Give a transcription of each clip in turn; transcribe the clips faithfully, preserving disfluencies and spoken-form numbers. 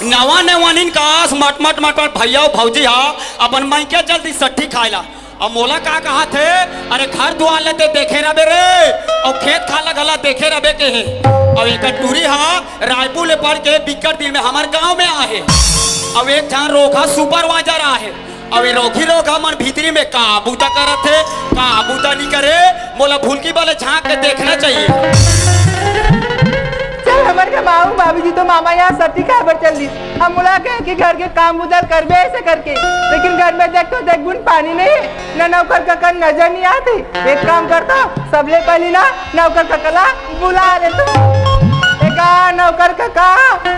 नवा नवा नीन कस मट मट मट मट भैया अउ भौजी हा अपन मइके चल दिस सट्ठी खाए ला। अब मोला का कहाथे, अरे घर दुआर ला ते देखे रबे रे, अउ खेत खार ला घला देखे रबे के हे। अउ एकर टूरी हा रायपुर ले पढ़ के बिकट दिन में हमर गांव में आहे। अउ एक झन रोगहा सुपरवाइजर आहे। अउ ए रोगही रोगहा मन भीतरी में का बूता करत हे, का बूता नी करे, मोला भुलकी वाले झांक के देखना चाहिए। चल, हमर के माऊ बाबूजी तो मामा यहाँ सती खाए बर चल दिस। हम मोला कहे कि घर के काम बुता करबे ऐसे करके, लेकिन घर में देख तो देख गुन पानी नहीं है, ना नौकर कका नजर नहीं आते। एक काम कर तो, सबले पहली ना नौकर कका ला बुला ले तू। एका नौकर कका,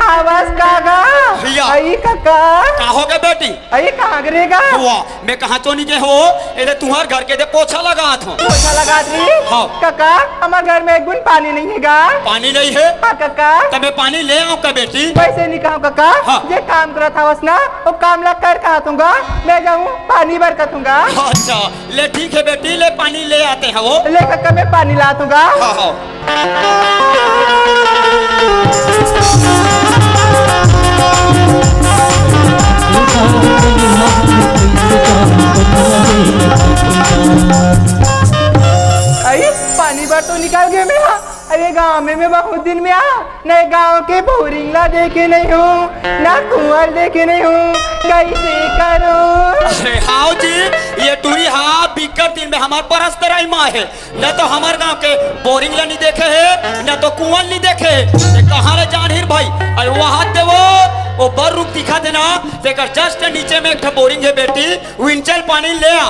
आवाज का गा? भैया। अई कका। का हो गे बेटी? अई कहाँ गे रे गा? वाह, मैं कहाँ तो नहीं गे हो, एदे तुम्हार घर के दे पोछा लगात हो। पोछा लगात रही? हाँ। कका, हमर घर में एक बूंद पानी नहीं है गा। पानी नहीं है? हाँ कका। तब मैं पानी ले आऊँ का बेटी? वैसे नहीं कहा कका। हाँ। जे काम करत हवस ना, वो काम ला कर कहा तूंगा, मैं जाऊँ पानी बर कथूंगा। अच्छा, ले ठीक है बेटी, ले पानी ले आते हैं वो। ले कका, मैं पानी ला तूंगा। हाँ, हाँ। अरे, पानी बर तो निकल गे मैं। अरे, गांव में मैं बहुत दिन में आ, नए गांव के बोरिंग ला देखे नहीं हूँ, ना कुआं देखे नहीं हूँ, कैसे करो? अरे हाव जी, ये टूरी हा बिकट दिन में हमर परस तराई मा हे। न तो हमर गांव के बोरिंग ला नी देखे हे, न तो कुआं नी देखे हे। ते कहाँ ले जानही रे भाई? अरे वहां ते वो, वो बर रुख दिखा देना, तेकर just नीचे में एक ठो बोरिंग हे बेटी, विंचल पानी ले आ।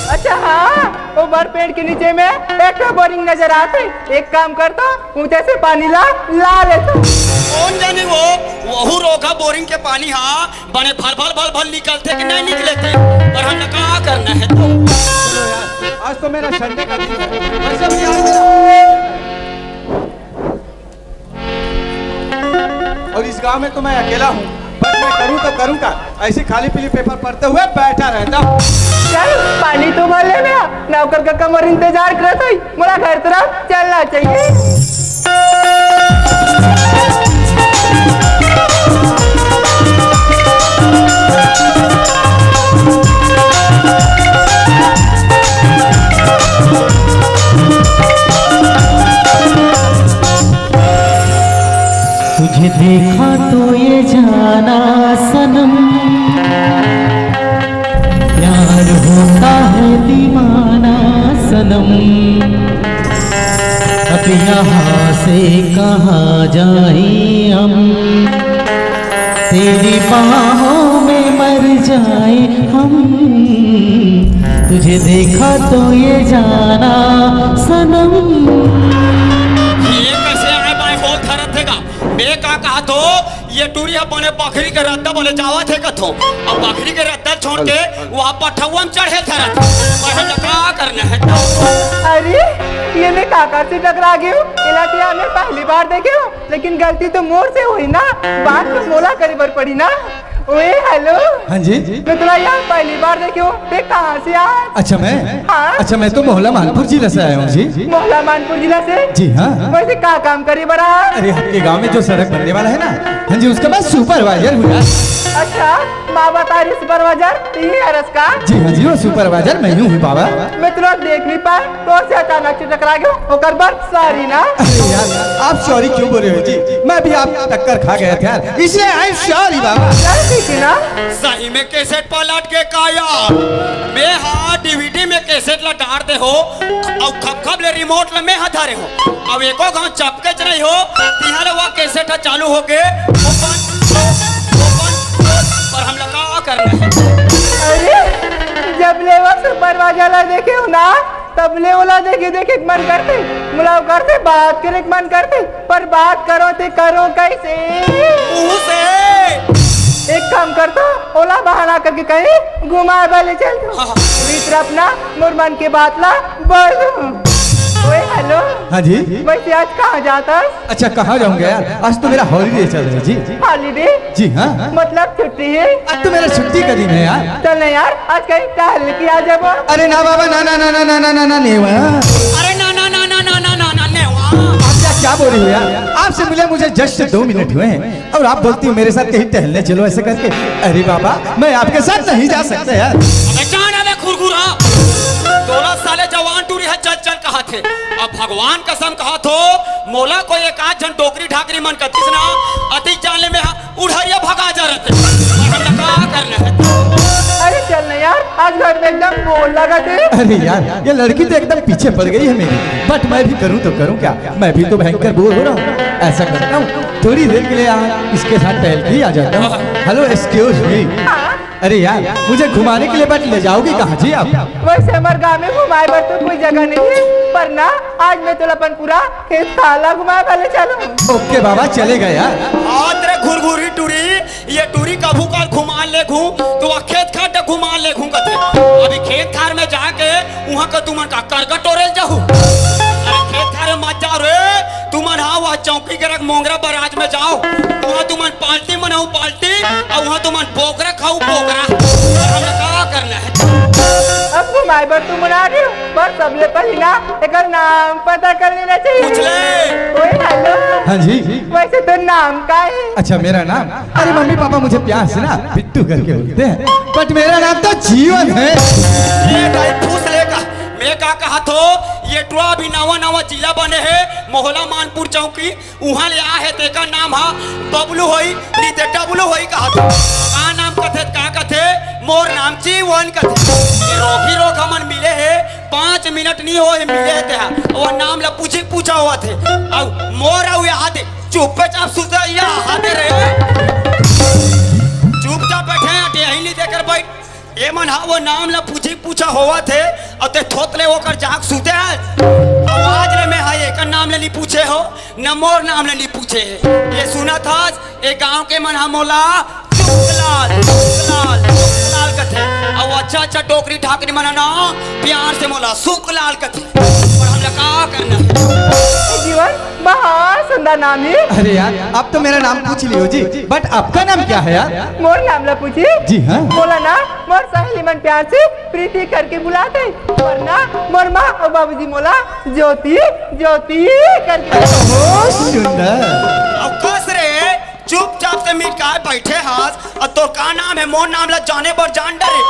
अच्छा हाँ, वो बर पेड़ के नीचे में एक ठो बोरिंग नजर आथे। एक काम कर तो, ऊंचे से पानी ला, ला ले तो। कौन जाने वो, वहू रोगहा बोरिंग के पानी हा, बने भल भल भल भल निकलथे कि नहीं निकलथे, पर हमला का करना है तो। चलो यार, आज तो मेरा संडे का दिन है, वैसे भी आज मेरा और इस गांव में तो मैं अकेला हूँ, बट मैं करूँ तो करूँ का, ऐसे खाली पीली पेपर पढ़ते हुए बैठा रहता हूँ। चल, पानी तो भर ले मेरा, नौकर का कमर इंतजार करत होई। मोला घर तरफ चलना चाहिए। तुझे देखा तो ये जाना सनम, प्यार होता है दीवाना सनम। अब यहाँ से कहाँ जाएं हम, तेरी बाहों में मर जाएं हम। तुझे देखा तो ये जाना सनम। ये कैसे आए बाय होल धरत हे गा? मैं का कहा तो, ये टूरी अपने बखरी के रद्दा बने जावत हे कथो। अब बखरी के रद्दा छोड़ के वहाँ पठौआ में चढ़े धरत। पर हम का करना है? अरे, ये मैं काका से टकरा गई हूँ। इला तो यार मैं पहली बार देखे हूँ, लेकिन गलती तो मोर से हुई ना, बात तो मोला करे बर पड़ी ना। ओए, हेलो। हाँ जी। मैं तोला यहाँ पहली बार देखे हूँ, ते कहाँ से आय? अच्छा, मैं? हाँ। अच्छा, मैं तो मोहला मानपुर जिला से आया हूँ जी। मोहला मानपुर जिला से? जी हाँ। वैसे का काम करे बर आय? अरे, आपके गांव में जो सड़क बनने वाला है ना, हाँ जी, उसका मैं सुपरवाइजर हूँ यार। अच्छा, माँ बता रही सुपरवाइजर, ये हरस का? जी हाँ जी, वो सुपरवाइजर मैं ही हूँ बाबा। मैं तोला देख नहीं पाया, तो से अचानक से टकरा गया, ओकर बर सॉरी ना। अरे यार, आप सॉरी क्यों बोल रहे हो जी? मैं भी आप टक्कर खा गया था यार, इसलिए आई एम सॉरी बाबा। चल ठीक है ना। सही में कैसेट पलट के का यार? मैं हा डीवीडी में कैसेट ला डार दे हो, अउ खप खप ले रिमोट ला मैं हा धरे हो। अब एको घांव चपकेच नहीं हो, तिहां ले वो कैसेट हा चालू होके ओपन, ओपन, पर हमला का करना है? अरे, जब ले वो सुपरवाइजर ला देखे हो ना, तब ले ओला देखे देखे के मन करथे, मोला ओकर से बात करे के मन करथे, पर बात करो ते करो कैसे? मुंह से। एक काम कर तो, ओला बहाना करके कहीं घुमाए बर ले चल तू। हाँ, हाँ। भीतर अपना मोर मन के बात ला बोल दूं। ओए, हेलो। हाँ जी। वैसे आज कहाँ जाता है? अच्छा, कहाँ जाऊंगा यार, आज तो मेरा हॉलीडे चल रहा है जी। हॉलीडे? जी हाँ। मतलब छुट्टी है? आज तो मेरा छुट्टी का दिन है यार। चल ना यार, आज कहीं टहल के आ जाबो। अरे ना बाबा, ना, ना, ना, नेवा। अरे ना, ना, ना, नेवा। क्या बोल रही हो यार? आपसे मिले मुझे जस्ट दो मिनट हुए हैं और आप बोलती हो मेरे साथ कहीं टहलने चलो ऐसे करके। अरे बाबा, मैं आपके साथ नहीं जा सकता यार। अबे जान, अबे खुरखुरा। तोला साले जवान टूरी ह चल चल कहाथे। अब भगवान कसम कहाथों, मोला कोई एक आध झन डोकरी ढाकरी मन कतिस ना, अतिक जान ले में ह उड़हरिया भगा जा रहते। अब हमला का करना हे? अरे चल ना यार, आज घर में एकदम बोर लगत हे। अरे यार, ये लड़की तो एकदम पीछे पड़ गई है मेरी। बट मैं भी करूँ तो करूँ क्या, मैं भी तो भयंकर बोर हो रहा हूँ। ऐसा करता हूँ, थोड़ी देर के लिए यहाँ इसके साथ टहल के ही आ जाता हूँ। Hello, excuse me. अरे यार, मुझे घुमाने के लिए बट ले जाओगे कहाँ जी आप? वैसे हमर गांव में घुमाए बर तो कोई जगह नहीं है, पर ना आज मैं तोला अपन पूरा खेत खार ला घुमाए बर ले चलूं। ओके बाबा, चलेगा यार। हाँ रे घुरघुरी टूरी, ये टूरी कभू काल घुमा लेगहूं, तो वह खेत खार घुमा लेगहूं कथे। अभी खेत खार में जाके उहाँ का तुमन का करगा टोरे ल जाहू। अरे खेत खार में मत जाव रे, तुमन हा वह चौकी के रख मोंगरा बराज में जाव, उहाँ तुमन पाल्टी मनाहू पाल्टी, अउ उहाँ तुमन बोकरा खाहू बोकरा। हमला का करना हे? अब घुमाए बर तुमन आ रहे हो, पर सबले पहले ना एकर नाम पता कर लेना चाहिए। पूछ ले। ओए हेलो। हाँ जी। वैसे तोर नाम का हे? अच्छा, मेरा नाम? अरे मम्मी पापा मुझे प्यार से ना बिट्टू करके बोलते हैं, बट मेरा नाम तो जीवन है। ले दाई, पूछ ले का। मैं का कहाथों, ये टुरा अभी नवा नवा जिला बने हे, मोहला मानपुर चौकी, उहाँ ले आए हे, तेकर नाम हा बबलू होही, नी ते डबलू होही कहाथों। का नाम कथे, का कथे? मोर नाम जीवन कथे। ये रोगी रोग हमन मिले हे, पाँच मिनट नी होए हे मिले हे तेहा। वो नाम ला पूछी पूछा होवत हे। अउ मोर अउ याद चुप्पे चाप सुते या हाथे रे। चुपचाप बैठे हटे, यही नी देकर बैठ। ये मन हा वो नाम ला पूछी पूछा होवत हे, अउ ते थोतले ओकर जाग सुते हे। आवाज ले में हा एकर नाम ले नी पूछे हो, न मोर नाम ले नी पूछे हे। ये सुनत हस, ए गांव के मन हा मोला चुकलाल, चुकलाल, चुकलाल कथे। अउ अच्छा अच्छा डोकरी ढाकरी मन हा ना प्यार से मोला सुकलाल कथे। पर हमला का करना हे? जीवन, बहुत सुंदर नाम हे। अरे यार, आप तो मेरा नाम पूछ लियो जी, बट आपका नाम क्या है यार? मोर नाम ला पूछी? जी हाँ। मोला ना मोर सहेली मन प्यार से प्रीति करके बुलाथे, पर ना मोर माँ अउ बाबूजी मोला ज्योति, ज्योति करके। बहुत सुंदर। अब कस रे, चुपचाप से मिटकाए बैठे हस। अउ तोर का नाम हे? मोर नाम ला जाने बर जान डरे।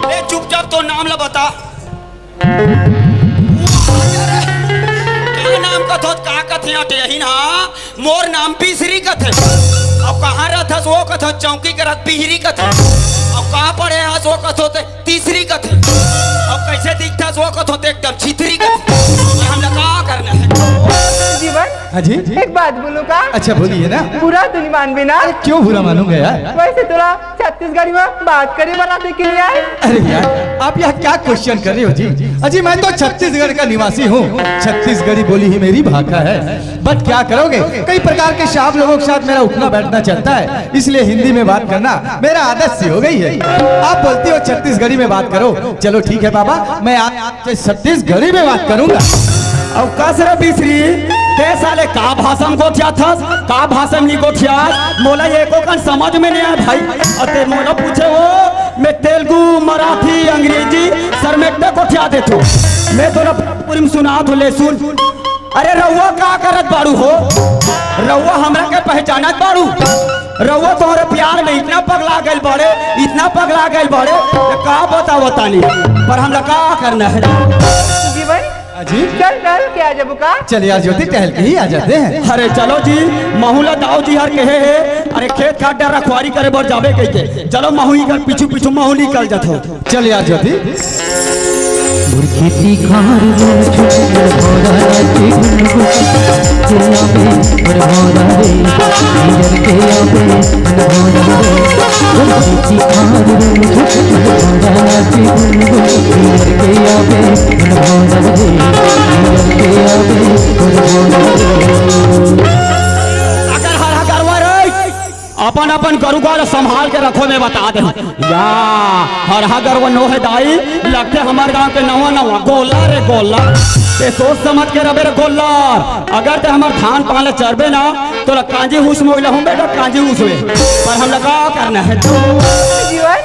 ले चुपचाप तोर नाम ला बता। का नाम कथों, का कथे अटे यही ना? मोर नाम बिसरी कथे। अब कहाँ रहथस वो कथों, चौकी के रख बिहरी कथे। अब का पढ़े हस वो कथों ते तीसरी कथे। अब कैसे दिखथस वो कथों ते एकदम छितरी कथे। हमला का करना हे? जीवन, हाँ जी? एक बात बोलूं का? अच्छा, बोलिए ना। बुरा तो नहीं मानबे ना? अरे, क्यों बुरा मानूंगा यार? वैसे तोला छत्तीसगढ़ी में बात करे वाला देखे नहीं आए? अरे यार, आप यह क्या क्वेश्चन कर रहे हो जी? अजी, मैं तो छत्तीसगढ़ का निवासी हूँ, छत्तीसगढ़ी बोली ही मेरी भाखा है। बट क्या करोगे, कई प्रकार के श्राप लोगों के साथ मेरा उठना बैठना चलता है, इसलिए हिंदी में बात करना मेरा आदत सी हो गई है। आप बोलती हो छत्तीसगढ़ी में बात करो, चलो ठीक है बाबा, मैं आप छत्तीसगढ़ी में बात करूंगा। अब कस रे बिसरी, ते साले का भाषा में गोठियाथस, का भाषा में नहीं गोठियाथस, मोला एको कन समझ में नहीं आए भाई। अउ ते मोला पूछे हो, मैं तेलुगु, मराठी, अंग्रेजी सरमेट्टा गोठिया देथों। मैं तोला पूरी में सुनाथों, ले सुन। अरे रउआ का करत बाड़ू हो? रउआ हमरा के पहचानत बाड़ू? रउआ तोहरे प्यार में इतना पगला गइल बाड़े, इतना पगला गइल बाड़े, त का बतावत तानी, पर हमला का करना हे? जीवन, हाँ जी? चल टहल के आ जाबो का? चल यार ज्योति, टहल के ही आ जाते हैं। अरे चलो जी, महू ला दाऊ जी हर कहे हे, अरे खेत खार डहर रखवारी करे बर जाबे कहिके। चलो महू ही कर पीछू पीछू महू निकल जाथों। चल यार ज्योति। मोर खेती खार में झुमझुम भौरा नाचे गुनगुन, के आवे मोर भौरा रे, नियर के आवे मोर भौरा रे। मोर खेती खार में झुमझुम भौरा नाचे गुनगुन, नियर के आवे मोर भौरा रे, नियर के आवे मोर भौरा रे। अगर हर हर गरवा रही, अपन अपन गरुआ ला संभाल के रखो, मैं बता दे। या हरहा गरवा नो हे दाई, लगथे हमर गांव के नवा नवा गोल्लर रे गोल्लर। ते सोच समझ के रबे रे गोल्लर, अगर ते हमर धान पान ला चरबे ना, तोला कांजी हुस में ओइला हूं बेटा, कांजी हुस में। पर हमला का करना हे? जीवन,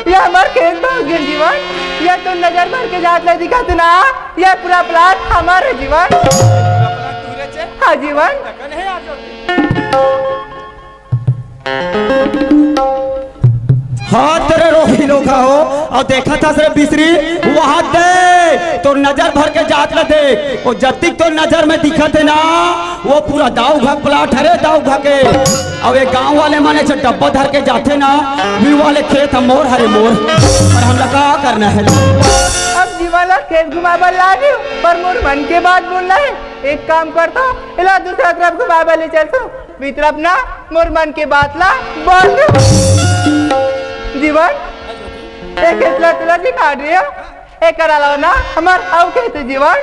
ये हमर खेत भाग गे जीवन, ये तो नजर भर के जात ले दिखा तू ना, ये पूरा प्लाट हमर हे जीवन। हाँ जीवन। हाँ, तेरे रोही लोग हो, अउ देखत हस रे बिसरी, वहाँ दे, तोर नजर भर के जात ल देख, वो जतिक तोर नजर में दिखत हे ना, वो पूरा दाऊ घा के प्लाट हरे, दाऊ घा के। अउ ये गाँव वाले मन ऐसे डब्बा धर के जाथे ना, वी वाले खेत ह मोर हरे मोर, पर हमला का करना हे? अब जीवन ला खेत घुमाए बर लागे, पर मोर मन के बात बोलना हे। एक काम करथों, एला दूसरा तरफ घुमाए बर ले चलथों। वी तरफ ना मोर मन के बात ला बोल दे। जीवन, एक खेत ला तुला दिखा रही हो, एकर अलावा ना हमर अउ खेत हे जीवन।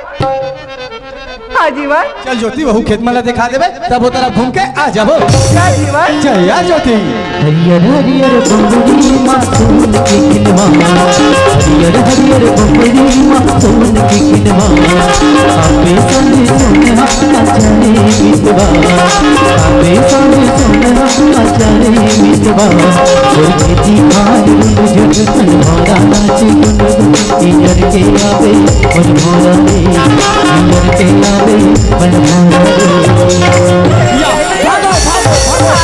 हाँ जीवन। चल ज्योति, वहू खेत मन ला दिखा देबे, तब वो तरफ घूम के आ जाबो। चल जीवन। चल यार ज्योति। हरियर हरियर बबरी मा सोन के किनवा, हरियर हरियर बबरी मा सोन के किनवा, आपे संग सोनहा आचारे मितवा, आपे संग सोनहा आचारे मितवा, और खेती खान रुंद झुंड मन भरा नाचे गुनगुन, इंजन के आवे मन भरा रे, इंजन के आवे मन भरा रे। या, भागो, भागो, भागो।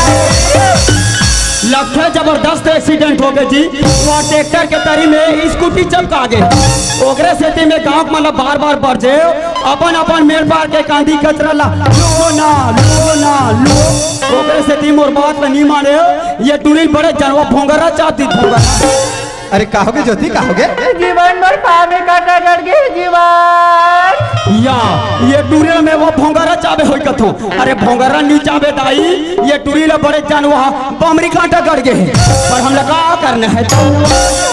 लगथे जबरदस्त एक्सीडेंट हो गे जी, वो ट्रैक्टर के तरी में स्कूटी चमका गे। ओकरे सेती में गांव के मन ला बार-बार बरजे, अपन-अपन मेड़ पार के कांदी कचरा ला लो ना, लो ना, लो। ओकरे सेती मोर बात ला नी माने, ये टूरी बड़े जनवा भोंगरा चाप दी भोंगरा। अरे का होगे ज्योति, का होगे? जीवन मोर पाँव में कांटा गड़ गे जीवन। या, ये टूरी में वो भोंगरा चाबे होई कथों। अरे भोंगरा नी चाबे दाई, ये टूरी ले बड़े जानवा बमरी कांटा गड़ गे हे। पर हमला का करना हे?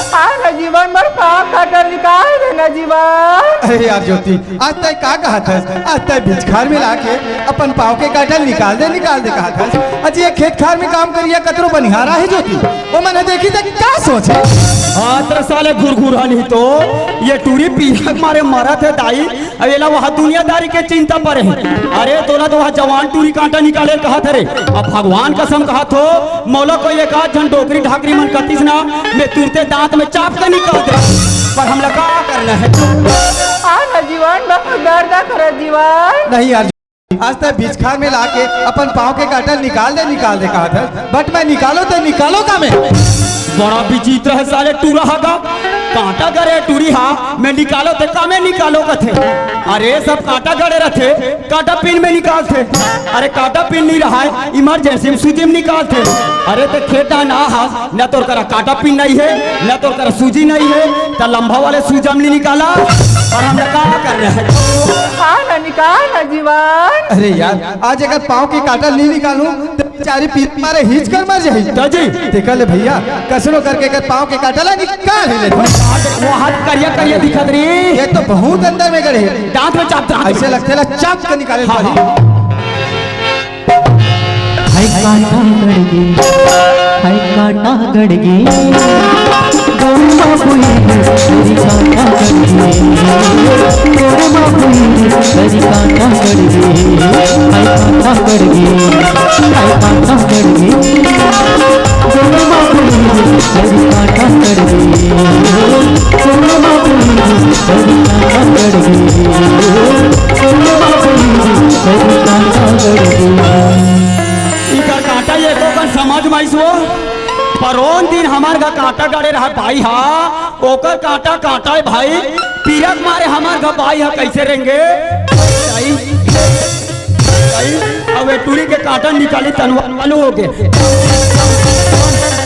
हाँ ना जीवन, मोर पाँव कांटा निकाल दे ना जीवन। अरे यार ज्योति, आज तैं का कहत हस? आज तैं बिचखार में लाके अपन पाँव के कांटा निकाल दे, निकाल दे कहत हस। अजी ये खेत खार में काम करिया कतरो बनिहार आहे ज्योति, ओ मन ह देखही त का सोचही? हाँ, तेरे साले घुरघुरा नहीं तो, ये टूरी पीला के मारे मरत हे दाई। अब एला वहाँ दुनियादारी के चिंता परे हे। अरे तोला तो वहाँ जवान टूरी कांटा निकाले कहत हे रे। अब भगवान कसम कहत हों, मोला कोई एक आध झन डोकरी ढाकरी मन कतिस ना, मैं तुरते दांत में चाप के निकाल दे। पर हमला का करना हे? हाँ ना जीवन, बहुत दर्द करे जीवन। नहीं यार, आज तैं बिचखार में लाके अपन पाँव के कांटा निकाल दे, निकाल दे कहत हस, but मैं निकालों त निकालों का मैं? बड़ा विचित्र हे साले टूरा हा का। कांटा गड़े टूरी हा, मैं निकालों त का मैं निकालों कथे। अरे सब कांटा गड़े रथे, कांटा पिन में निकालथे। अरे कांटा पिन नी रहय, emergency में सूजी में निकालथे। अरे त खेत डाहन आहा, न तोर करा कांटा पिन नहीं हे, न तोर करा सूजी नहीं हे, त लंबा वाले सूजा म नी निकाला। पर हमला का करना हे? हाँ ना, निकाल ना जीवन। अरे यार, आज एकर पाँव के कांटा नी निकालूं त बेचारी पीरा मारे हिचकर मर जाही। त जी। तेकर ले भैया, कसनो करके एकर पाँव के कांटा ला निकाल ही लेथों। वो हाथ करिया करिया दिखत रही। ये तो बहुत अंदर में गड़े हे। दांत में चाप, दांत में। ऐसे लगथे ला चाप के निकाले हाँ, पड़ी। हाँ। हाय कांटा गड़ गे, हाय कांटा गड़ गे, गौरवा कोई तेरी कांटा गड़ गे, गौरवा कोई तेरी कांटा गड़ गे, हाय कांटा गड़ गे, हाय कांटा गड़ गे, गौरवा कोई तेरी कांटा गड़ गे, गौरवा कोई तेरी कांटा गड़ गे, गौरवा कोई तेरी कांटा गड़ गे। इकर कांटा एको कन समझ म आइस वो, पर ओन दिन हमर घर कांटा गड़े रहा बाई हा, ओकर कांटा कांटा हे भाई, पीरा के मारे हमर घर बाई हा कैसे रेंगे? भाई, भाई, अब ये टूरी के कांटा निकाली तनवा चालू हो गे,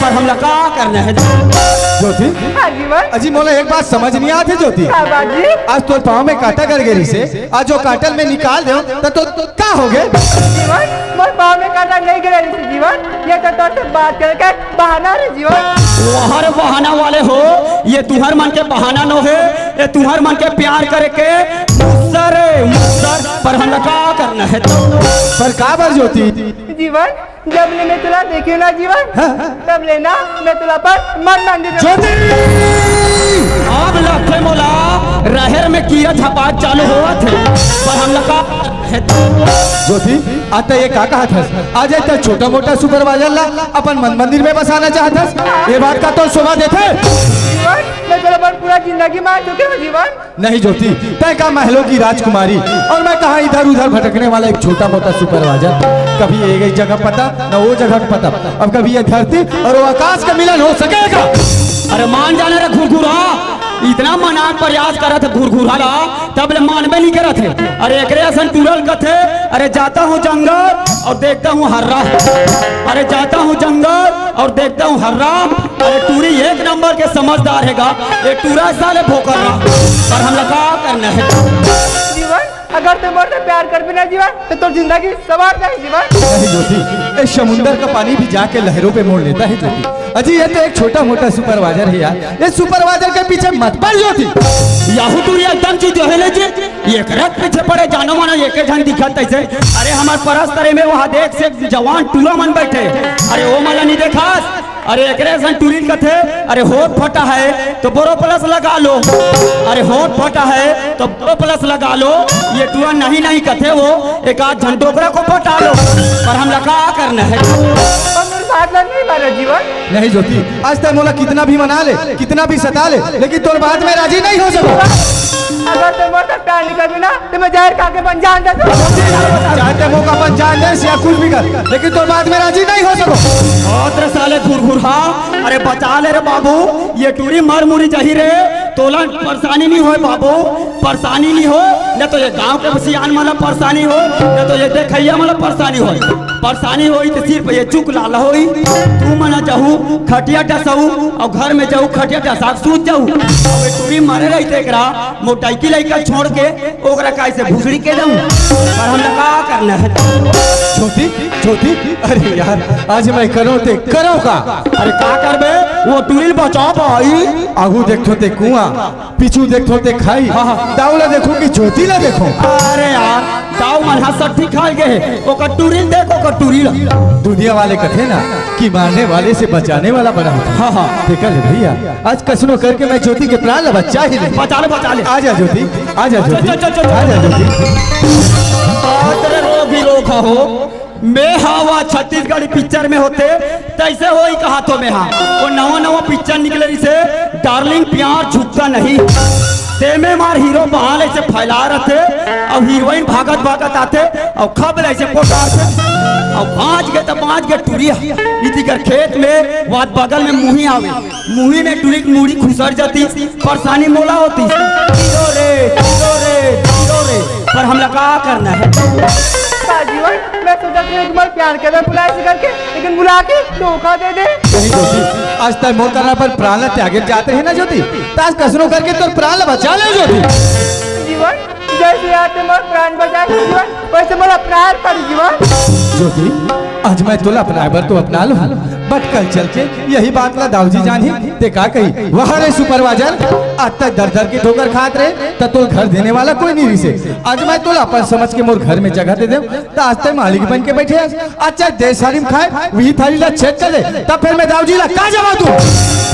पर हमला का करना हे? ज्योति? हाँ जीवन। अजी मोला एक बात समझ नहीं आती ज्योति। का बात जी? आज तोर पाँव में कांटा गड़ गे रिहिसे, आज वो कांटा ल मैं निकाल देंव, त तो का होगे? जीवन, मोर पाँव में कांटा नहीं गड़े रिहिसे जीवन, ये तो तोर से बात करके बहाना रे जीवन। वहर बहाना वाले हो, ये तुहर मन के बहाना नो हे, ये तुहर मन के प्यार करे के मुस्सर हे, मुस्सर, पर हमला का करना हे तो? पर का बर ज्योति? जीवन, जब ले मैं तुला देखे ना जीवन, हाँ। तब ले ना मैं तुला पर मन मांगे ज्योति! अब लगथे मोला, रहर में कीरा झपाट चालू होवत हे, पर हमला का हे? ज्योति, आज तैं ये का कहत हस? आज तैं छोटा मोटा सुपरवाइजर ला अपन मन मंदिर में बसाना चाहत हस? ये बात का तोर शोभा देथे? जीवन, मैं तोला अपन पूरा जिंदगी मान चुके हूँ जीवन। नहीं ज्योति, तैं का महलों की राजकुमारी और मैं कहाँ इधर उधर भटकने वाला एक छोटा मोटा सुपरवाइजर। कभी ये एक जगह पता, न वो जगह पता, अब कभी ये धरती और वो आकाश का मिलन हो सकेगा? अरे मान जाना रे घुरघुरा, इतना मना के प्रयास करत हे घुरघुरा ला, तब ले मानबे नहीं करत हे। अरे एकरे असन टूरा ल कथे, अरे जाता हूँ जंगल और देखता हूँ हर्रा, अरे जाता हूँ जंगल और देखता हूँ हर्रा। अरे टूरी एक नंबर के समझदार हे गा, ये टूरा साले भोकर ला, पर हमला का करना हे? जीवन, अगर तैं मोर से प्यार करबे ना जीवन, तो तोर जिंदगी सवार जाही जीवन। नहीं ज्योति, ये समुंदर का पानी भी जाके लहरों पे मोड़ लेता है ज्योति। अजी, ये तो एक छोटा मोटा सुपरवाइजर है यार, ये सुपरवाइजर के पीछे मत पड़ ज्योति। याहू टूरी एकदम चीज जो है ले जी, एकरे पीछे पड़े जानो मानो, एके झन दिखत तैसे। अरे हमर परस तरे में वहाँ देख से जवान टूरा मन बैठे, अरे वो मला नहीं देखस। अरे एकरे असन टूरी ल कथे, अरे होंठ फटा है तो बोरोप्लस लगा लो, अरे होंठ फटा है तो बोरोप्लस लगा लो। ये टूरा नहीं नहीं कथे वो, एक आध झन डोकरा को पटा लो, पर हमला का करना हे? पर मोर बात ला नहीं मानो जीवन। नहीं ज्योति, आज तैं मोला कितना भी मना ले, कितना भी सता ले, लेकिन तोर बात में राजी नहीं हो सकूं। अगर तैं मोर से प्यार नहीं करबे ना, तो मैं जहर खा के अपन जान दे दूं। चाहे तैं मोका अपन जान दे या कुछ भी कर, लेकिन तोर बात में राजी नहीं हो सकूं। बहुत रे साले घुरघुरहा, अरे बचा ले रे बाबू, ये टूरी मर मुरी जाही रे, तोला परेशानी नहीं होय बाबू, परेशानी नहीं होय, न तो ये गांव के सियान मन ला परेशानी होय, न तो ये देखइया मन ला परेशानी होय। परेशानी होई तो सिर्फ ये चुकला ला होई। तू मन जाहू खटिया डसाऊ और घर में जाहू खटिया डसा के सूत जाहू। अब ये टूरी मरे रही तेकरा मोटकी लइका छोड़ के ओकरा काय से भुसड़ी के जाहू? पर हमला का करना हे? ज्योति, ज्योति, अरे यार, आज मैं करूं ते करूं का? अरे का करबे? वो टूरी ल बचा भाई। आगू देखथों ते कुआं, पीछू देखथों ते खाई, हाँ, हाँ। दाऊ ला देखूं कि ज्योति ला देखूं? अरे यार, दाऊ मन ह सट्ठी खाय गे हे, ओकर टूरी ल देख, ओकर टूरी ला। दुनिया वाले कथे ना कि मारने वाले से बचाने वाला बड़ा होता है। हाँ, हाँ। देखा ले भैया, आज कसनो करके मैं ज्योति के प्राण ला बचा ही ले। बचा ले, बचा ले। आजा ज्योति, आजा ज्योति, चल, चल, चल, चल। आजा ज्योति। बात रे रोगी रोग हो, मैं हवा छत्तीसगढ़ी पिक्चर में होते, तैसे होई कहा तो मैं हा। वो नवा नवा पिक्चर निकले रहिसे, डार्लिंग प्यार झुकता नहीं। तेमे मार हीरो बहाल ऐसे फैला रहते, और हीरोइन भागत भागत आते, और खब ले ऐसे पोटारते, और बाँच गे तो बाँच गे टूरी। इति कर खेत में वाद बगल में मुही आवे, मुही में टूरी की मुड़ी खुसर जाती, परेशानी मोला होती। जीरो रे, जीरो रे, जीरो रे। पर हमला का करना हे? का जीवन, मैं सोचत रहेंव कि मैं प्यार के बुलाए से करके, लेकिन बुला के धोखा दे दे। नहीं ज्योति, आज तैं मोर करना पर प्राण ला त्यागे जात रहे ना ज्योति, त आज कसनो करके तोर प्राण ला बचा ले ज्योति। जीवन, जैसे आज तैं मोर प्राण बचाए जीवन, वैसे मोला प्यार कर जीवन। ज्योति, आज मैं तोला अपनाए बर तो अपना लूं, but कल चल के यही बात ला दाऊजी जानही, ते का कही? वह रे सुपरवाइजर, आज तक दर दर के ठोकर खात रहे, त तोर घर देने वाला कोई नहीं रहिसे। आज मैं तोला अपन समझ के मोर घर में जगह दे देंव, त आज तक मालिक बन के बैठे हस। आज चाहे दे थारी में खाए, वही थारी ला छेद कर दे, तब फिर मैं दाऊजी ला का जवाब दूं?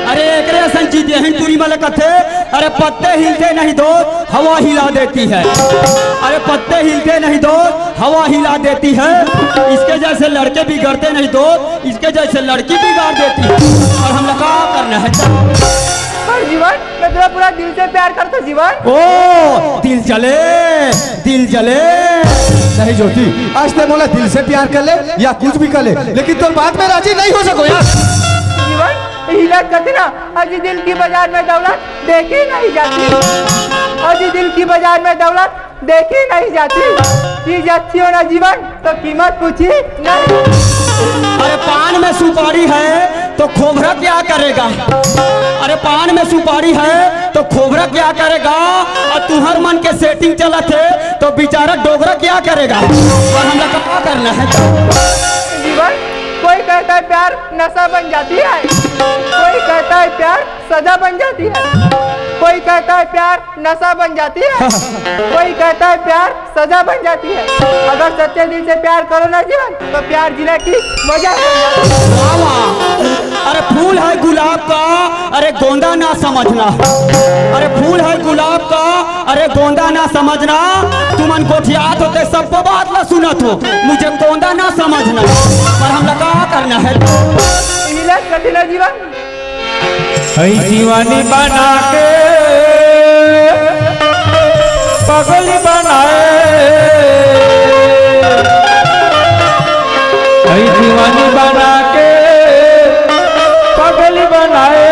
अरे एकरे असन चीज यही टूरी मन ला कथे, अरे पत्ते हिलते नहीं दोस्त, हवा हिला देती है। अरे पत्ते हिलते नहीं दोस्त, हवा हिला देती है। इसके जैसे लड़के बिगड़ते नहीं दोस्त, इसके जैसे लड़की बिगाड़ देती है। और हमला का करना हे? पर जीवन, मैं तोला पूरा दिल से प्यार करथों जीवन। ओ, दिल जले, दिल जले। नहीं ज्योति, आज तैं मोला दिल से प्यार कर ले या कुछ भी कर ले, लेकिन तोर बात में राजी नहीं हो सको यार। जीवन, हिला कतना, अजी दिल की बाजार में दौलत देखी नहीं जाती। अजी दिल की बाजार में दौलत देखी नहीं जाती। चीज अच्छी हो ना जीवन, तो कीमत पूछी नहीं। अरे पान में सुपारी है तो खोबरा क्या करेगा? अरे पान में सुपारी है तो खोबरा क्या करेगा? और तुहर मन के सेटिंग चलत हे तो बेचारा डोगरा क्या करेगा? और हमला का करना हे? जीवन, कोई कहता है प्यार नशा बन जाती है, कोई कहता है प्यार सजा बन जाती है, कोई कहता है प्यार नशा बन जाती है, कोई कहता है प्यार सजा बन जाती है। अगर सच्चे दिल से प्यार करो ना जीवन, तो प्यार जीने की वजह बन जाती है। वाह, वाह। अरे फूल है गुलाब का, अरे गोंदा ना समझ। समझना। अरे फूल है गुलाब का, अरे गोंदा ना समझना। तुमन गोठियात होते सबको बात ला सुनत हो, मुझे गोंदा ना समझना। पर हमला का करना है? मिला कठिन जीवन। ऐ जीवानी बना के पगली बनाए, ऐ जीवानी बना के पगली बनाए,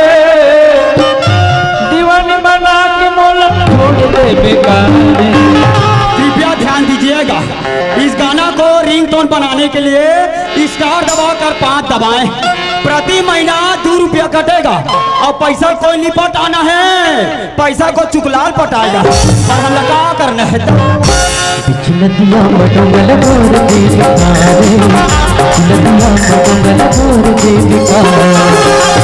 दीवानी बना के मोला छोड़ दे बेकार। कृपया ध्यान दीजिएगा, इस गाना को रिंगटोन बनाने के लिए स्टार दबाकर पाँच दबाएं। प्रति महीना दो रुपया कटेगा और पैसा कोई नहीं पटाना है, पैसा को चुकलाल पटाएगा। और हमला का करना है? बिच नदिया म डोंगल मोर देवता रे, बिच नदिया म डोंगल मोर देवता,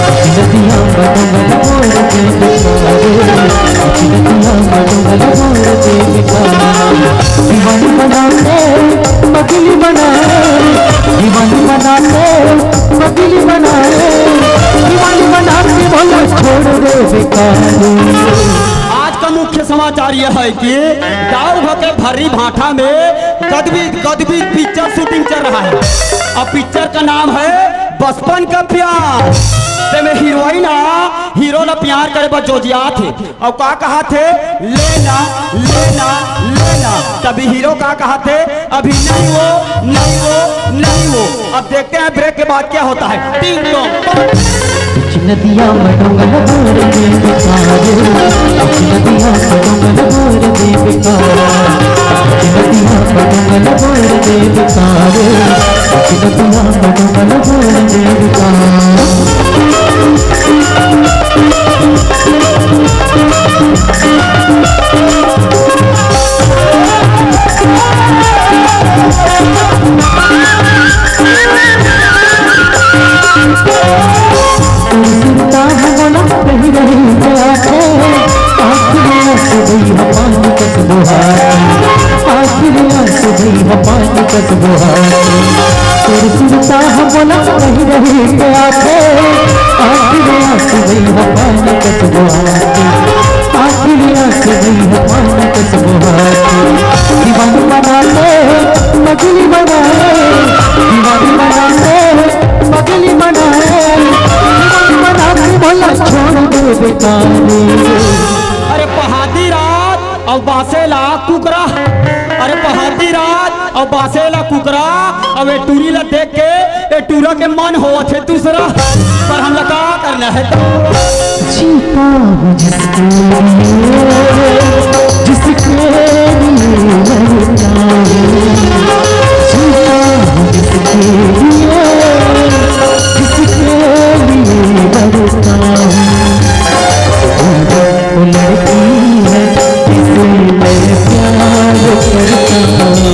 बिच नदिया म डोंगल मोर देवता रे, बिच नदिया म डोंगल मोर देवता। दीवानी बना के पगली बनाए, दीवानी बना के पगली बनाए, दीवानी बना के भला छोड़ दे बेकार। आज का मुख्य समाचार यह है कि दाऊ भके भर्री भाठा में गदबी गदबी पिक्चर शूटिंग चल रहा है। अब पिक्चर का नाम है बचपन का प्यार। तेमे हीरोइन ह हीरो ला प्यार करे बर जोजियात हे। अउ का कहा थे? लेना, लेना, लेना। तभी हीरो का कहा थे? अभी नहीं वो, नहीं वो, नहीं वो। अब देखते हैं ब्रेक के बाद क्या होता है। टिंग टोंग टोंग। कुछ नदिया म डोंगल भर दे बेकार, कुछ नदिया म डोंगल भर दे बेकार, कुछ नदिया म डोंगल भर दे बेकार, कुछ नदिया म डोंगल भर दे बेकार। आखिरी आंसू गई है पानी कस बुहा के। तोर सुनता हम बोला कहीं रही के आके। आखिरी आंसू गई है पानी कस बुहा के। आखिरी आंसू गई है पानी कस बुहा के। दीवानी बना ले, पगली बना ले, दीवानी बना ले, पगली बना ले, दीवानी बना के भला छोड़ दे बेकार। अरे पहाती रात अउ बासेला कुकरा, अरे पहाती रात अउ बासेला कुकरा। अब ए टूरी ला देख के ए टूरा के मन होवत हे दूसरा, पर हमला का करना है? जीता हूँ जिसके लिए, जिसके लिए मरता हूँ। जीता हूँ जिसके लिए, जिसके लिए मरता हूँ। वो लड़की है जिसे मैं प्यार करता हूँ।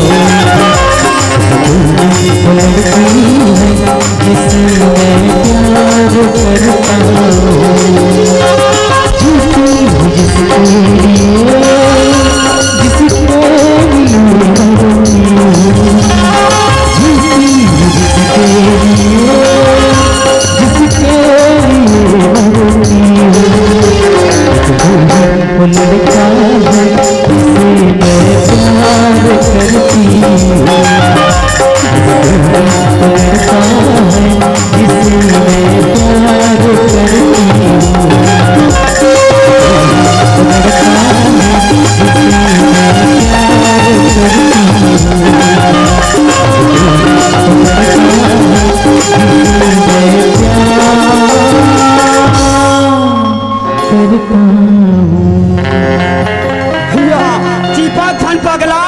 वो लड़की है जिसे मैं प्यार करता हूँ। जीती हूँ जिसके लिए, जिसके लिए मरूंगी। जीती हूँ जिसके लिए, जिसके लिए मरूंगी। वो लड़का है जिसे मैं प्यार करती हूँ। वो लड़का है जिसे मैं प्यार करती हूँ। वो लड़का है जिसे मैं प्यार करती हूँ। भैया, चीपक झन पगला,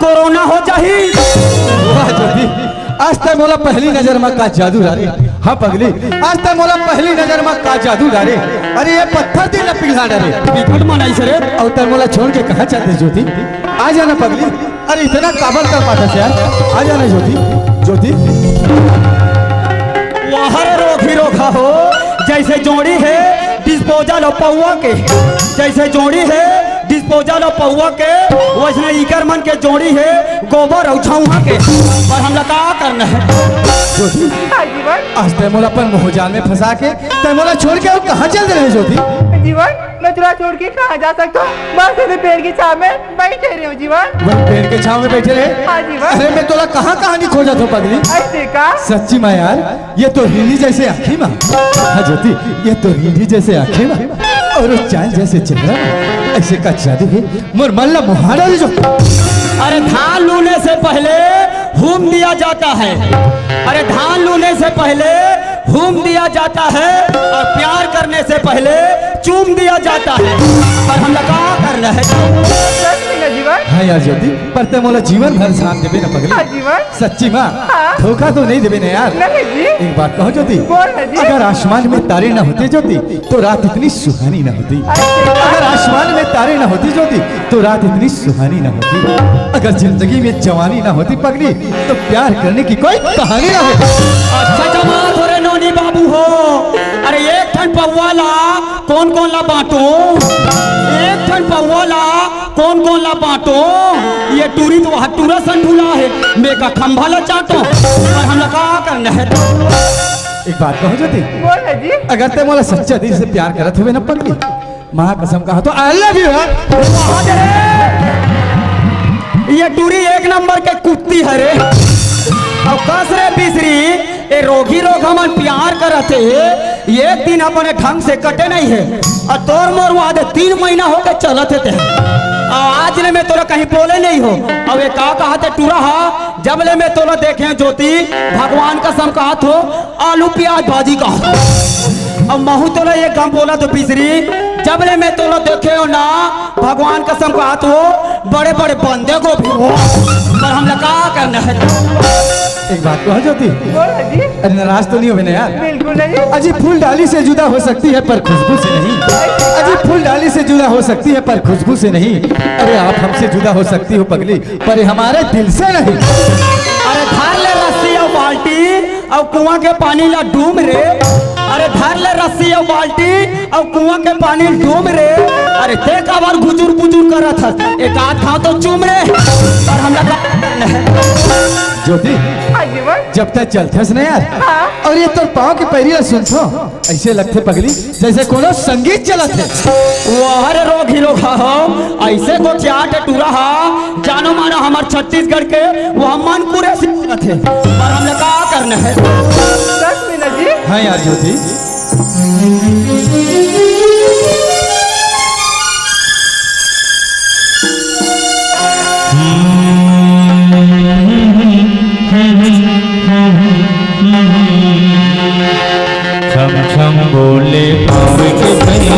कोरोना हो जाही। वाह ज्योति, आज तक मोला पहली नजर में का जादू डारे। हाँ पगली, आज तक मोला पहली नजर में का जादू डारे। अरे ये पत्थर दिल ला पिघला डारे। बिकट मन आइस रे। अउ तैं मोला छोड़ के कहाँ चल दे ज्योति? आ जाना पगली। अरे इतना काबर कर पाता यार, आ जाना ज्योति। ज्योति। वाह रे रोगी रोगा हो, जैसे जोड़ी है डिस्पोजल अउ पौवा के, जैसे जोड़ी है डिस्पोजल अउ पौवा के, वैसने इकर मन के जोड़ी है गोबर अउ छौहा के। पर हमला का करना है? ज्योति, हाँ जीवन। आज तैं मोला अपन मोहजाल में फंसा के तैं मोला छोड़ के अउ कहाँ चल दे रहे ज्योति? जीवन, मैं तोला छोड़ के कहाँ जा सकता हूँ? बस इधर पेड़ की छाँव में बैठे रहे जीवन। वही पेड़ के छाँव में बैठे रहे? हाँ जीवन। अरे मैं तोला कहाँ कहाँ नहीं खोजत हों पगली। ऐसे का? सच्ची माँ यार, ये तो रीढ़ी जैसे आँखी माँ। हाँ ज्योति, ये तो रीढ़ी जैसे आँखी माँ अउ वो चाँद जैसे चेहरा माँ। ऐसे का जादू हे, मोर मन ला मोहा डारे जो। अरे धान लूने से पहले हूम दिया जाता है। अरे धान लूने से पहले हूम दिया जाता है अउ प्यार करने से पहले चूम दिया जाता है। पर हमला का करना हे? सच में ना जीवन? हाँ यार ज्योति, पर तैं मोला जीवन भर साथ देबे ना पगली। हाँ जीवन। सच्ची माँ, हाँ। धोखा तो नहीं देबे ना यार? नहीं जी। एक बात कहूँ ज्योति, बोल ना जी। अगर आसमान में तारे ना होते ज्योति, तो रात इतनी सुहानी ना होती। अरे अगर आसमान में तारे ना होते ज्योति, तो रात इतनी सुहानी ना होती। अगर जिंदगी में जवानी ना होती पगली, तो प्यार करने की कोई कहानी ना होती। अच्छा जमात हो रे नोनी बाबू हो। अरे एक ठन पौवा ला कोन कोन ला बाँटों? एक ठन पौवा ला कोन कोन ला बाँटों? ये टूरी तो वहाँ टूरा सन ढूला हे, मैं का खंभा ला चाटों, पर हमला का करना हे? एक बात कहूँ ज्योति, बोल ना जी। अगर तैं मोला सच्चा दिल से प्यार करत होबे ना पगली, माँ कसम कहा तो I love you यार। ये टूरी एक नंबर के कुत्ती हे रे। अउ कस रे बिसरी, ए रोगी रोग हमन प्यार करत हे, एक दिन अपने ढंग से कटे नहीं हे। अउ तोर मोर वादे तीन महीना होके चलत हे ते। अउ आज ले मैं तोला कहीं बोले नहीं हों। अउ ये का कहत हे टूरा हा, जब ले मैं तोला देखे हँव ज्योति, भगवान कसम कहत हों, आलू प्याज भाजी कहत हों। अउ महूँ तोला एक गम बोलत हों बिसरी, जब ले मैं तोला देखे हँव ना, भगवान कसम कहत हों, बड़े बड़े बंदे गोभी हो, पर हमला का करना हे? एक बात कहूँ ज्योति, बोल ना जी। अरे नाराज तो नहीं होबे ना यार? बिल्कुल नहीं। अजी फूल डाली से जुदा हो सकती है पर खुशबू से नहीं। अजी फूल डाली से जुदा हो सकती है पर खुशबू से नहीं। अरे आप हमसे जुदा हो सकती हो पगली, पर ये हमारे दिल से नहीं। अरे धर ले रस्सी अउ बाल्टी अउ कुआँ के पानी ला डूम रे। अरे धर ले रस्सी अउ बाल्टी अउ कुआँ के पानी डूम रे। अरे तैं काबर गुजुर गुजुर करत हस? एक आध घाँव तो चूम रे। पर हमला का ज्योति, हाँ जीवन। जब तैं चलथस ना यार, हाँ। अउ ये तोर पाँव के पैरी ला सुनथों, अइसे लगथे पगली जइसे कोनो संगीत चलत हे। वाह रे रोगी रोग हा, अइसे तो चार ठे टूरा हा, जानो मानो हमर छत्तीसगढ़ के, वो मन पूरे से चलत हे। पर हमला का करना हे? सच में ना जी? हाँ यार ज्योति। छम छम बोले पाँव के पैरी,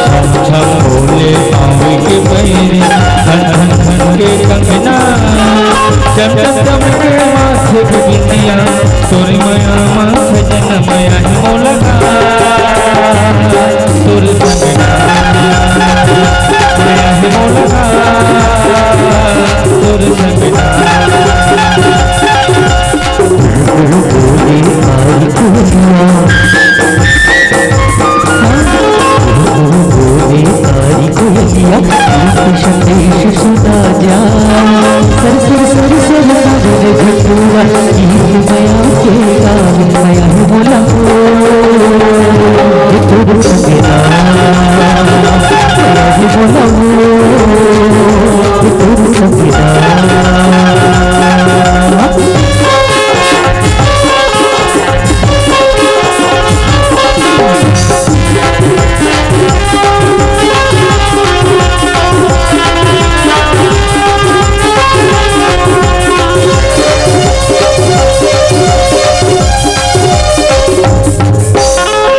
छम छम बोले पाँव के पैरी, खन खन खन के कंगना, चम चम चम के माथे के बिंदिया, तोरी मया मा सजन मया ही मोला ना, तोर संगना, मया ही मोला ना, तोर संगना। बोले तारी कोयलिया, बोले तारी कोयलिया, गीत संदेश सुना जा। Sir sir sir sir sir रे झटुआ, गीत मया के गावे, मया ही बोला हो। ये तोर संगना, मया ही बोला हो। ये तोर संगना।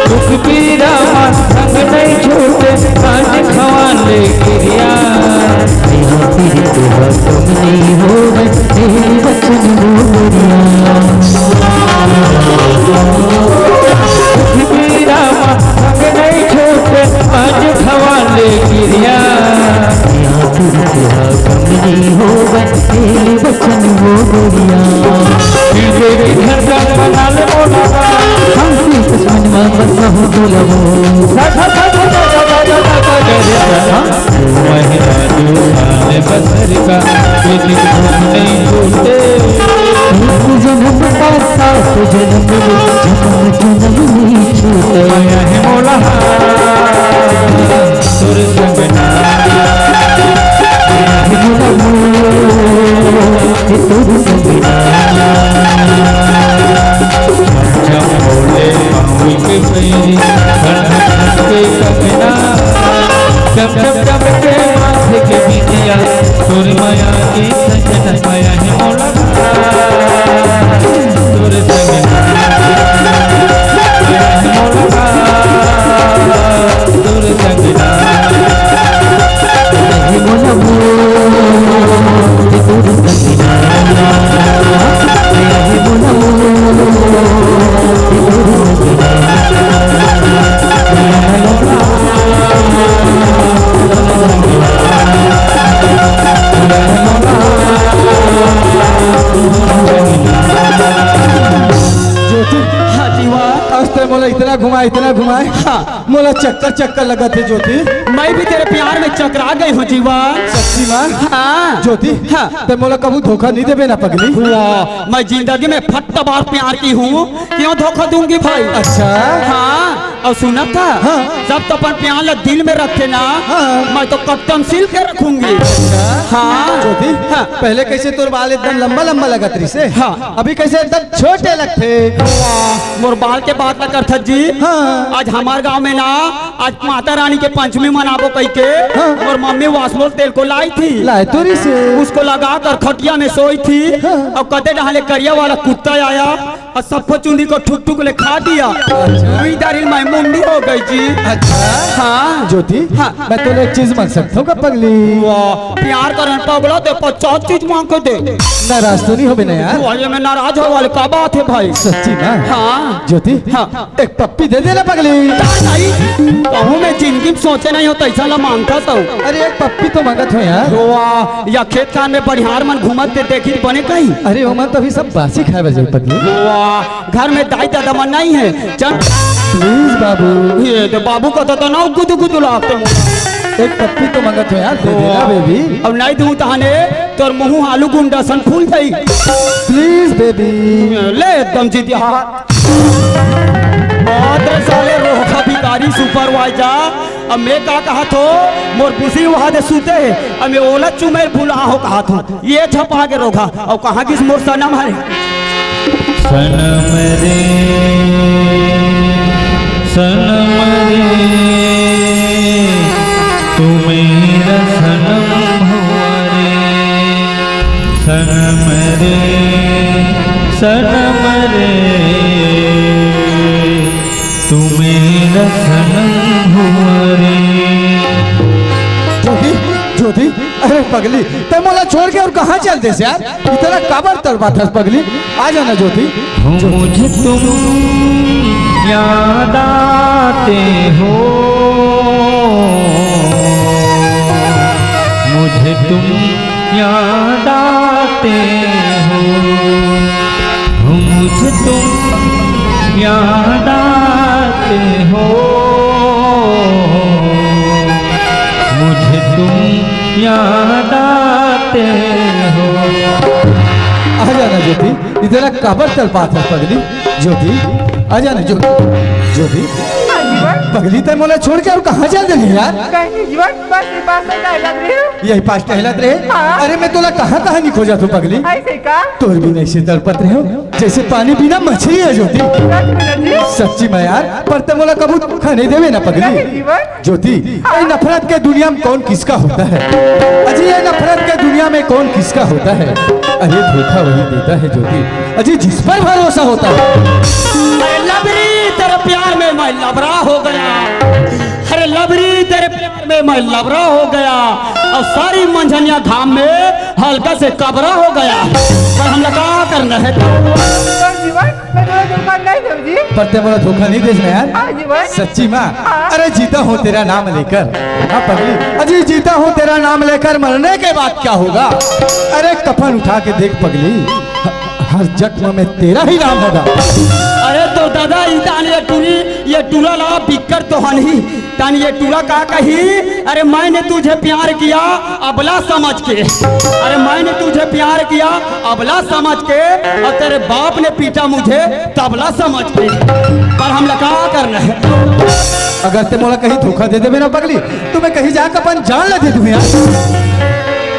दुख पीरा मन संग नहीं छूटे, आज खवा ले किरिया। यहाँ पीरित हुआ तुम नहीं हो, तेरे वचन वो दुनिया। दुख पीरा मन संग नहीं छूटे, आज खवा ले किरिया। यहाँ पीरित हुआ तुम नहीं हो, तेरे वचन वो दुनिया। दिल के भी धड़कन बना ले मोला। हम भी दुश्मन में बस हो दुलबो। महिना दो साल बसर का, एक घूम नहीं छूटे। तो जन्म ले, जन्म जन्म ले छूटे। माया हे मोला तोर संग ना। माया हे मोला तोर संग ना। जब बोले पाँव के पैरी, खन खन के कंगना। चम चम चम के माथे के बिंदिया, तोर माया के सजन माया हे मोला। तोर संग ना, तोर संग ना, हे मोला मोर, हे तोर संग ना, हे मोला मोर, हे तोर संग ना। ज्योति, हाँ जीवा। आज तैं मोला इतना घुमाए, इतना घुमाए। हाँ। मोला चक्कर चक्कर लगत हे ज्योति। मैं भी तेरे प्यार में चकरा गई हूँ जीवा। सच्ची माँ? हाँ। ज्योति, हाँ। तैं मोला कभू धोखा नहीं देबे ना पगली। वाह, मैं जिंदगी में फट बार प्यार की हूँ, क्यों धोखा दूंगी भाई? अच्छा। हाँ। अउ सुनत हस? हाँ। सब तो अपन प्यार ला दिल में रखे ना। हाँ। मैं तो कट्टम सिल के रखूंगी। अच्छा। हाँ। ज्योति, हाँ। पहले कैसे तोर बाल एकदम लंबा लंबा लगत रहिसे? हाँ। अभी कैसे एकदम छोटे लगथे? वाह, मोर बाल के बात ना करथस जी। हाँ। आज हमार गांव में ना, आज माता रानी के पंचमी मनाबो कहिके, हाँ। मोर मम्मी वासमोल तेल को लाई थी। लाए तो रहिसे। उसको लगा कर खटिया में सोई थी, हाँ। अउ कते डहाले करिया वाला कुत्ता आया, अउ सफेद चुंदी को ठुक ठुक ले खा दिया। अच्छा। वही दारिल मैं मुंडी हो गई जी। अच्छा। हाँ। ज्योति, हाँ। मैं तोले एक चीज मांग सकता हूँ का पगली? वाह, प्यार करन पगला ते पचास चीज मांग के दे। नाराज तो नहीं होबे ना यार? वाह, ये मैं नाराज हो वाले का बात है भाई? सच्ची ना? हाँ। ज्योति, हाँ। एक पप्पी दे देना पगली। का नहीं? कहूँ मैं जिंदगी में सोचे नहीं होता ऐसा ला मांगता तो। अरे एक पप्पी तो मांगत हो यार। वाह, या खेत खार में बनिहार मन घूमत ते देखी बने कहीं। अरे ओमन तो अभी सब बासी खाए बजे पगली। वाह, घर में दाई ददा मन नहीं है। चल। प्लीज बाबू। ये तो बाबू का तो ना गुदु गुदु लागते मुंह। एक पप्पी तो मांगत हो यार, दे देना हाँ। बेबी। अब नहीं दूं तहाने तोर मुंह आलू गुंडा सन फूल जाई। Please baby. ले एकदम जिद्दी हाथ। बात रे साले रोखा भिखारी सुपरवाइजर। अब मैं का कहा थो, मोर बुसी वहां दे सूते है, अब मैं ओला चुमेर भुला हो कहा थो। ये छपा के रोखा, अब कहाँ गिस मोर सनम हरे? सनम रे, सनम रे, तू मेरा सनम हुआ रे। सनम रे, सनम रे, तू मेरा सनम हुआ रे। ज्योति, ज्योति, अरे पगली, तैं मोला छोड़ के और कहाँ चल देस यार? इतना काबर तड़पाथस पगली? आ जाना ज्योति। मुझे तुम याद आते हो, मुझे तुम याद आते हो, मुझे तुम याद आते हो, मुझे तुम याद आते हो। आ जाना ज्योति, इतना काबर तड़पाथस पगली। ज्योति, आ जाना ज्योति। ज्योति, हाँ जीवन। पगली तैं मोला छोड़ के और कहाँ चल देस यार? कहीं नहीं जीवन, बस ये पास में टहलत रहे हूँ। यही पास टहलत रहे? हाँ। अरे मैं तोला कहाँ कहाँ नहीं खोजत हूँ पगली। ऐसे का? तोर बिना ऐसे तड़पत रहे हूँ जैसे पानी बिना मछली है ज्योति। सच में ना जी? सच्ची में यार, पर तैं मोला कभू धोखा नहीं देबे ना पगली। नहीं जीवन। ज्योति, हाँ। ये नफरत के दुनिया में कौन किसका होता है? अजी, ये नफरत के दुनिया में कौन किसका होता है? अरे, धोखा वही देता है ज्योति, अजी, जिस पर भरोसा होता है। अरे लबरी, तेरे प्यार में मैं लबरा हो गया। अरे लबरी, तेरे प्यार में मैं लबरा हो गया। और सारी मंझनिया घाम में हल्का से कबरा हो गया। पर हमला का करना है? पर जीवन, मैं तुम्हें धोखा नहीं दूँ जी। पर तैं मोला धोखा नहीं देस ना यार। हाँ जीवन। सच्ची माँ। हाँ। अरे जीता हूँ तेरा नाम लेकर। हाँ पगली, अजी जीता हूँ तेरा नाम लेकर, मरने के बाद क्या होगा? अरे कफन उठा के देख पगली, ह-, हर जख्म में तेरा ही नाम होगा। अरे तो दादा, ई तान ये टूरी, ये टूरा ला बिक्कर तो हनही। तान ये टूरा का कही, "अरे मैंने तुझे प्यार किया अबला समझ के, अरे मैंने तुझे प्यार किया अबला समझ के, और तेरे बाप ने पीटा मुझे तबला समझ के।" पर हमला का करना हे? अगर ते मोला कहीं धोखा दे देबे ना पगली, तो मैं कहीं जाके अपन जान ला दे दूं यार।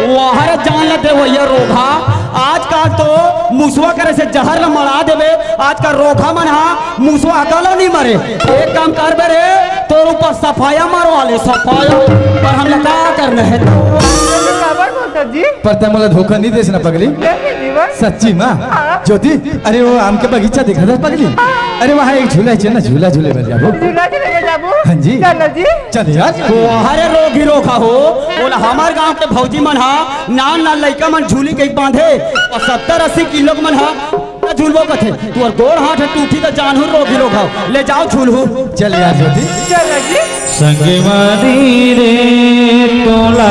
वाह रे, जान ला दे भैया रोगहा। आजकल तो मुसवा करे से जहर ला मड़ा देबे। आजकल रोगहा मन हा मुसवा अकलो नहीं मरे। एक काम करबे रे, तोर ऊपर सफाया मरवा ले, सफाया। पर हमला का करना हे? काबर बोलत जी? पर ते मोला धोखा नहीं देस ना पगली। नहीं जीवन। सच्ची माँ। हाँ। ज्योति, अरे वो आम के बगीचा देखा था पगली? हाँ। अरे वहाँ एक झूला हे, चल ना, झूला झूले बर जाबो। झूला झूले बर जाबो? हाँ जी। चल ना जी। चल यार। वाह रे रोगही रोगहा हो, ओला हमर गांव के भौजी मन हा, नान नान लइका मन झूली के बांधे, और सत्तर अस्सी किलो के मन हा झूलबो कथे। तोर गोड़ हाथ टूटी त जानहू रोगही रोगहा हो, ले जाओ झूलहू। चल यार ज्योति। चल ना जी। संगवारी रे तोला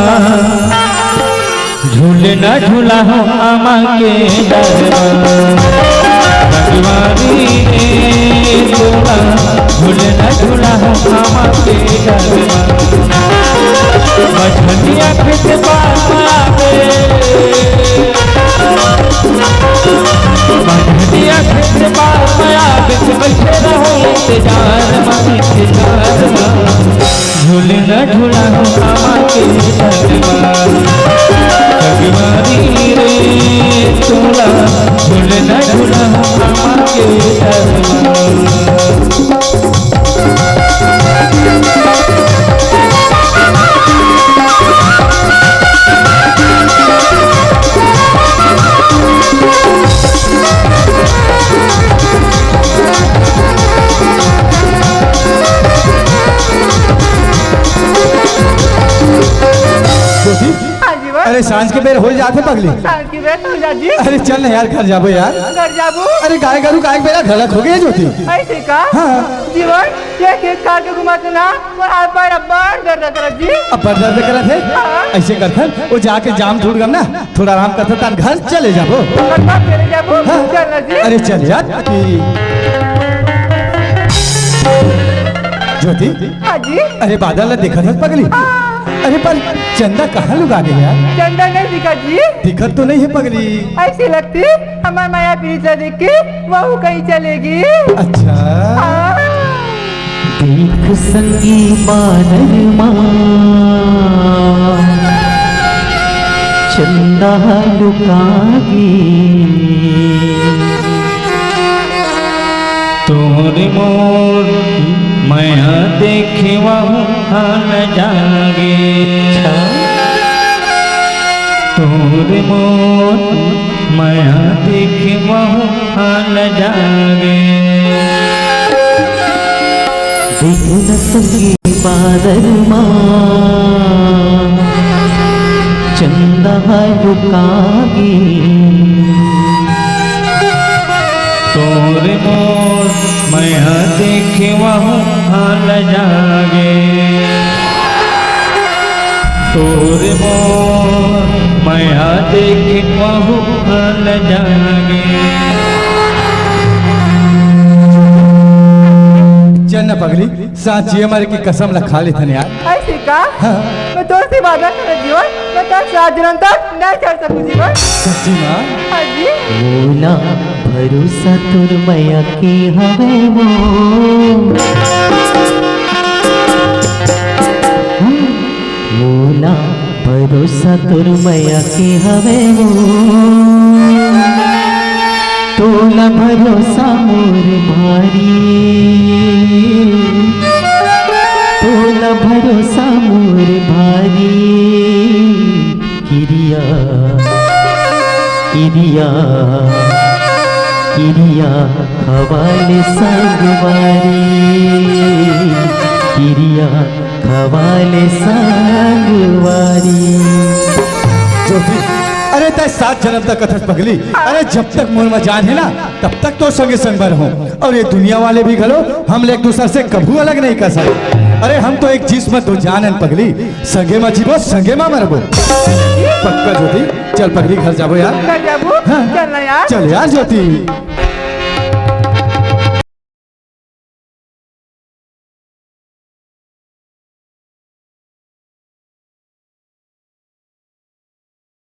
झूलना झूला हो आमा के डरमा। संगवारी रे तोला झूलना झूला हो आमा के डरमा। मझनिया खेत बार में आवे, मझनिया खेत बार में आवे, बैठे रहो इंतजार में, इंतजार में। झूलना झूला हो आमा के डरमा। संगवारी रे तोला झूलना झूला हो आमा के डरमा। ज्योति, हाँ जी, बस। अरे सांझ के बेर हो जात हे पगली। सांझ के बेर हो जात जी। अरे चल ना यार, घर जाबो यार। घर जाबो? अरे गाय गरू काय बेरा घलक हो गए ज्योति। ऐसे का? हाँ। जीवन, ये खेत खार के घुमा सुना, मोर हाथ पैर अब्बड़ दर्द करत जी। अब्बड़ दर्द करत हे? हाँ। ऐसे करथन, वो जाके जाम छूट गम ना, थोड़ा आराम करथन, तान घर चले जाबो। घर चले जाबो? हाँ। चल ना जी। अरे चल यार। ज्योति। हाँ जी। अरे बादल ला देखत हस पगली? हाँ। अरे पर चंदा कहाँ लुका गे यार? चंदा नहीं दिखा जी। दिखत तो नहीं हे पगली। ऐसे लगती हमार माया पीरित ला देख के वहू कहीं चले गे। अच्छा। हाँ। देख संगी बादर मा चंदा लुका गे। तोर मोर मया देखे वहू हाल जागे। तोर मोर मया देखे वहू हाल जागे। देख न संगी बादर मा चंदा लुका गे। तोर मोर मया देखे वहू हाल जागे। तोर मोर मया देखे वहू हाल जागे। चल ना पगली, साँच जिए मरे के कसम ला खा लेथन यार। ऐसे का? हाँ। मैं तोर से वादा करत जीवन, मैं तोर साथ जन्म तक नहीं छोड़ सकूँ जीवन। सच्ची माँ? हाँ जी। मोला भरोसा तोर मया के हवे वो। मोला भरोसा तोर मया के हवे वो। तोला भरोसा मोर भारी, तोला भरोसा मोर भारी। किरिया, किरिया, किरिया खवाले संगवारी, किरिया खवाले संगवारी। ज्योति, अरे तैं सात जनम तक कथस पगली, अरे जब तक मोर मा जान हे ना, तब तक तो संगे संग बर हों। अउ ये दुनिया वाले भी घलो हमला एक दूसर से कभू अलग नहीं कर सकय। अरे हम तो एक जिस्म दो जान हन पगली, संगे मा जीबो, संगे मा मरबो। पक्का ज्योति, चल पगली घर जाबो यार। घर जाबो? हाँ। चल ना यार। चल यार ज्योति।